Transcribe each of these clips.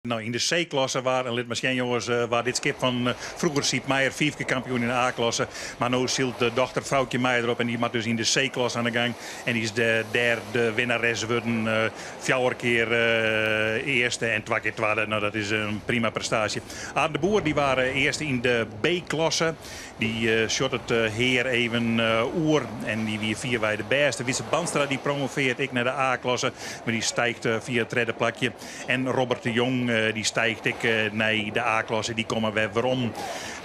No, yn de C-klasse waar, en lit mar sjen jonges, waar dit skip fan froeger Siep Meijer, fiif kear kampioen yn de A-klasse. Mar no sylt de dochter Froukje Meijer derop en dy moat dus yn de C-klasse oan de gang. En dy is dêr de winnares wurden. Fjouwer kear earste en twa kear twadde. No, dat is in prima prestaasje. Arend de Boer dy waar earste yn de B-klasse. Dy sjocht it hear even oer en dy wie fierwei de bêste. Wietse Bandstra dy promoveart ek nei de A-klasse, mar dy stijgt fia it tredde plakje. En Robert de Jong dy stijgt ek nei de A-klasse, dy komme wer werom.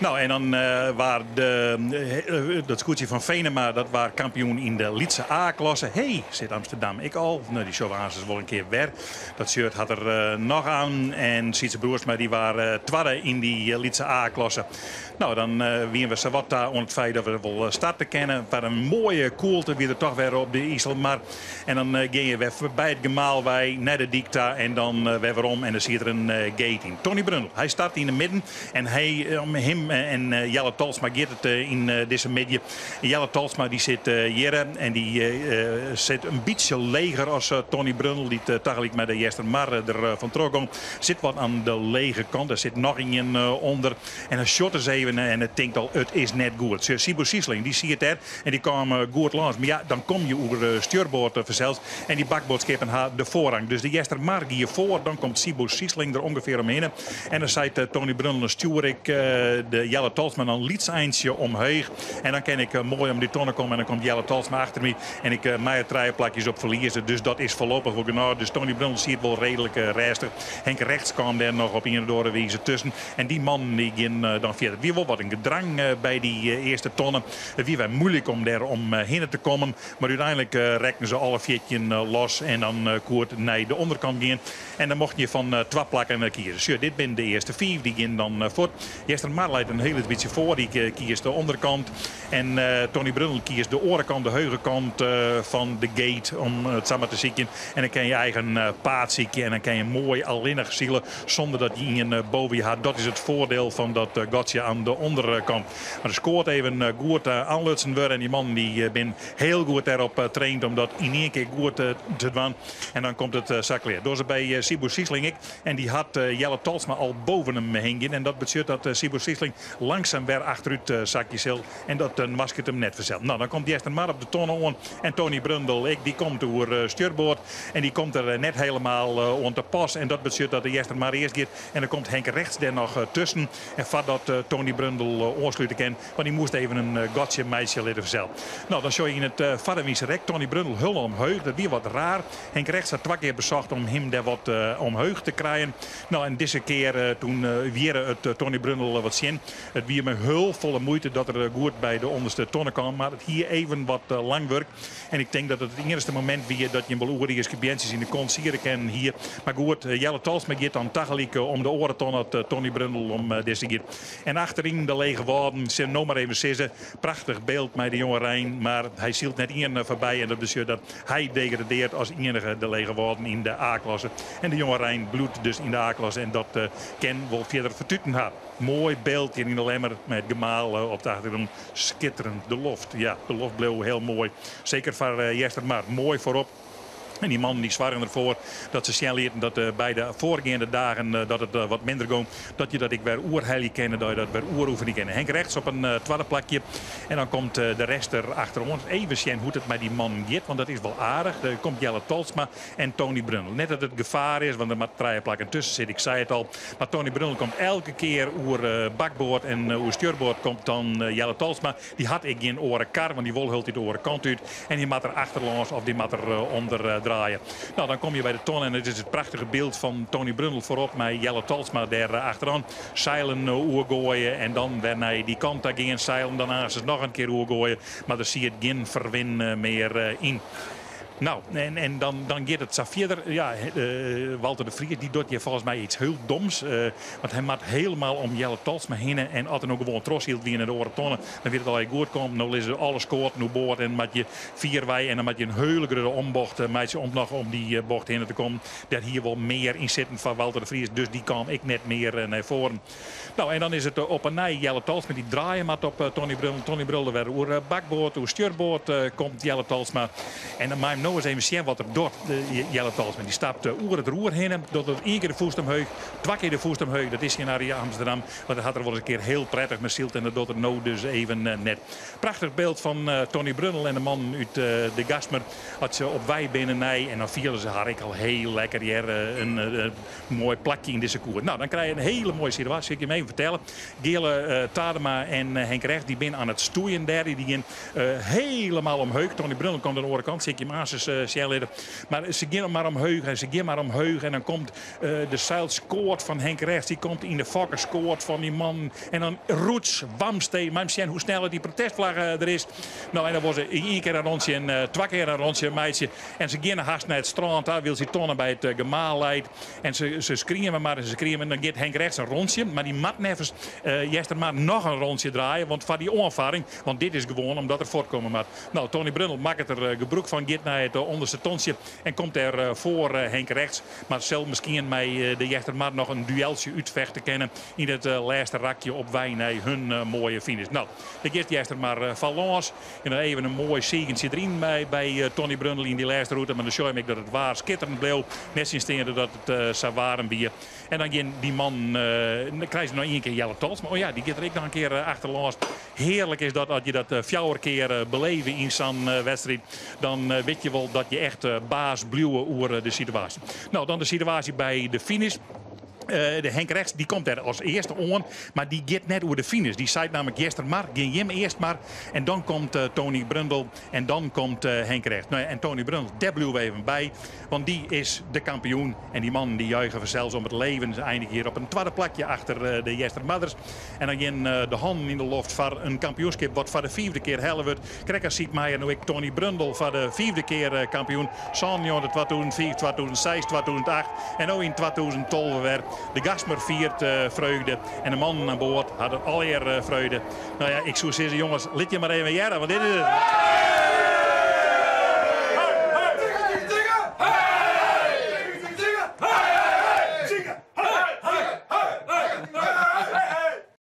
No, en dan waar de, dat skûtsje fan Venema, dat waar kampioen yn de lytse A-klasse. Hey, sit Amsterdam ek al? No, dy sjogge we aansens wol in kear wer. Dat shirt hat er noch aan. En Sietse Broersma dy waar twadde yn dy lytse A-klasse. No, dan wiene we sawat ta oan it feit dat we wol starte kinne. Wat in moaie koelte wie der toch wer op de Iselmar. En dan gean je wer by it gemaal wei nei de dyk ta en dan wer werom en dan siet der in gate yn. Tony Brundel, hy start yn de midden en hy, om him en Jelle Tolsma giet it yn dizze middei. Jelle Tolsma dy sit hjirre en dy sit in bytsje leger as Tony Brundel, dy't tagelyk mei de Eastermar der fan troch gong. Sit wat aan de lege kant, der sit noch ien ûnder. En dan sjocht ris even en it tinkt al, it is net goed. Sjoch, Siebo Siesling, dy siet dêr en dy kaam goed lâns. Mar ja, dan kom je oer stjurboard fansels en dy bakboardskippen ha de foarrang. Dus de Eastermar gie foar, dan komt Siebo Siesling der ûngefear omhinne. En dan seit Tony Brundel, dan stjoer ik de Jelle Tolsma dan in lyts eintsje omheech. En dan kin ik moai om dy tonne komme en dan komt Jelle Tolsma achter my. En ik mei er trije plakjes op ferlieze. Dus dat is foarlopich wol genôch. Dus Tony Brundel siet wol reedlik rêstich. Henk Regts kaam dêr noch op ien of oare wize tusken. En dy mannen dy gean dan fierder. It wie wol wat in gedrang by dy earste tonne. It wie wer muoilik om dêr om hinne te kommen. Mar úteinlik rekken se alle 14 los en dan koe it nei de ûnderkant gean. En dan mochten je fan twa plakken kieze. Sjoch, dit binne de earste fiif, dy gean dan fuort. Eastermar leit in hiel lyts bytsje foar, dy kiest de ûnderkant. En Tony Brundel kiest de oare kant, de heuge kant fan de gate, om it sa mar te sykjen. En dan kin je eigen paad sykje en dan kin je moai allinnich sile sûnder dat je ien boven je hat. Dat is it foardiel fan dat gatsje oan de ûnderkant. Mar de skoat even goed oanlutsen wurde en dy mannen dy binne hiel goed dêrop traind om dat yn ien kear goed te dwaan. En dan komt it sa klear. Dogge se by Siebo Siesling ek. En dy hat Jelle Tolsma al boven him hingjen. En dat betsjut dat Siebo Siesling langsum wer achterút sakje sil. En dat noasket him net fansels. No, dan komt Eastermar op de tonne oan. En Tony Brundel ek, dy komt oer stjurboard. En dy komt der net helemaal oan te pas. En dat betsjut dat de Eastermar earst giet. En dan komt Henk Regts dêr noch tusken. En foardat Tony Brundel oanslute kin, want dy moast even in gatsje meitsje litte fansels. No, dan sjoch je yn it foarderwynse rek Tony Brundel hiel omheech. Dat wie wat raar. Henk Regts hat twa kear besocht om him dêr wat omheech te krijen. No, en dizze kear toen wierre it Tony Brundel wat tsjin. It wie mei hiel folle muoite dat er goed by de ûnderste tonne kaam, mar it hie even wat lang wurk. En ik tink dat it it iennichste momint wie dat jin wol oeriderske beantsjes yn de kont siere kinnen hie. Mar goed, Jelle Tolsma giet dan tagelyk om de oare tonne at Tony Brundel om dizze giet. En achteryn de Lege Wâlden, sil no mar even sizze, prachtich byld mei de jonge rein, mar hy sylt net ien foarby en dat betsjut dat hy degradeart as iennige de Lege Wâlden yn de A-klasse. En de jonge rein bliuwt dus yn de A-klasse en dat kin wol fierder fertuten ha. Moai byld hjir yn de Lemmer mei it gemaal op de achtergrûn. Skitterend, de loft. Ja, de loft bleau hiel moai. Seker foar Eastermar. Moai foarop. En dy mannen dy soargen derfoar dat se sjen lieten dat by de foargeande dagen dat it wat minder gong, dat je dat ek wer oerhelje kinne, dat je dat wer oeroefenje kinne. Henk Regts op in twadde plakje en dan komt de rest der achteroan. Even sjen hoe't it mei dy mannen giet, want dat is wol aardich. Der komt Jelle Tolsma en Tony Brundel. Net dat it gefaar is, want der moat trije plakken tusken sitte, ik sei it al. Mar Tony Brundel komt elke kear oer bakboard en oer stjurboard komt dan Jelle Tolsma. Dy hat ek gjin oare kar, want dy wol hieltyd de oare kant út. En dy moat der achterlâns of dy moat der ûnder draaie. No, dan kom je by de tonne en it is it prachtige byld fan Tony Brundel foarop mei Jelle Tolsma dêr achteroan. Seilen oergoaie en dan wer nei dy kant ta gean. Seilen dan aansens noch in kear oergoaie. Mar der siet gjin ferwin mear yn. No, en dan giet it sa fierder. Ja, Walter de Vries dy docht hjir folgens my iets hiel doms. Want hy moat hielendal om Jelle Tolsma hinne. En as er no gewoan trochsyld wie nei de oare tonne, dan wie it allegear goed kommen. No lizze alle skoaten oer board en moat je fier wei. En dan moat je in hiele grutte ombocht meitsje om noch om dy bocht hinne te kommen. Dêr hie wol mear yn sitten foar Walter de Vries, dus dy kaam ek net mear nei foaren. No, en dan is it op 'e nij Jelle Tolsma dy't draaie moat op Tony Brundel. Tony Brundel wer oer bakboard, oer stjurboard komt Jelle Tolsma. En dan mei him no. no ris even sjen wat er docht, Jelle Talsma. Dy stapt oer it roer hinne, docht er ien kear de fûst omheech, twa kear de fûst omheech. Dat is gjin Arie Amsterdam, want dat hat er wolris in kear hiel prettich mei syld en dat docht er no dus even net. Prachtich byld fan Tony Brundel en de mannen út de Gastmer as se op wei binne nei en dan fiele se har ek al hiel lekker hear, in moai plakje yn dizze koer. No, dan krije je in hele moaie situaasje, sil ik jim even fertelle. Geale Tadema en Henk Rechts dy binne oan it stoeien dêr. Dy gean helemaal omheech. Tony Brundel komt oan de oare kant, sil ik jim aansens sjen litte. Mar se gean mar omheech en se gean mar omheech en dan komt de seilskoat fan Henk Rechts, dy komt yn de fokkerskoat fan dy mannen. En dan roets, wamstee, mei him sjen hoe snel dy protestflagge der is. No, en dan wol se ien kear in rontsje en twa kear in rontsje meitsje. En se geane hast nei it strân ta, wylst dy tonne by it gemaal leit. En se skrieme mar en se skrieme. En dan giet Henk Rechts in rontsje, mar dy moat neffens Eastermar noch in rontsje draaie, want foar dy oanfarring, want dit is gewoan omdat er fuortkomme moat. No, Tony Brundel makket der gebrûk fan, giet nei it ûnderste tontsje en komt dêr foar Henk Rechts. Mar sil miskien mei de Eastermar noch in dueltsje útfechte kinne yn it lêste rakje op wei nei hun moaie finish. No, dêr giet Eastermar foar lâns. En dan even in moai segentsje deryn by Tony Brundel yn dy lêste rûte. Mar dan sjogge je ek dat it waar skitterend bleau. Nettsjinsteande dat it sa waarm wie. En dan gean dy mannen, dan krije se noch ien kear Jelle Talsma. Oh ja, dy giet der ek noch in kear achterlâns. Hearlik is dat as je dat fjouwer kear beleve yn sa'n wedstriid. Dan wit je wol dat je echt baas bliuwe oer de situaasje. No, dan de situaasje by de finish. De Henk Rechts dy komt dêr as earste oan, mar dy giet net oer de finish. Dy seit nammentlik Eastermar, gean jim earst mar. En dan komt Tony Brundel en dan komt Henk Rechts. No ja, en Tony Brundel, dêr bliuwe we even by, want dy is de kampioen. En dy mannen dy juiche fansels om it leven. Se einigje hjir op in twadde plakje achter de Eastermarders. En dan gean de hannen yn de loft foar in kampioenskip wat foar de fiifde kear helle wurdt. Krekt as Siep Meijer no ek Tony Brundel foar de fiifde kear kampioen. 97, 2005, 2006, 2008 en no yn 2012 wer. De Gastmer fiert freugde en de mannen aan board hadden allegear freugde. No ja, ik soe sizze jonges, lit je mar even hearre, want dit is it.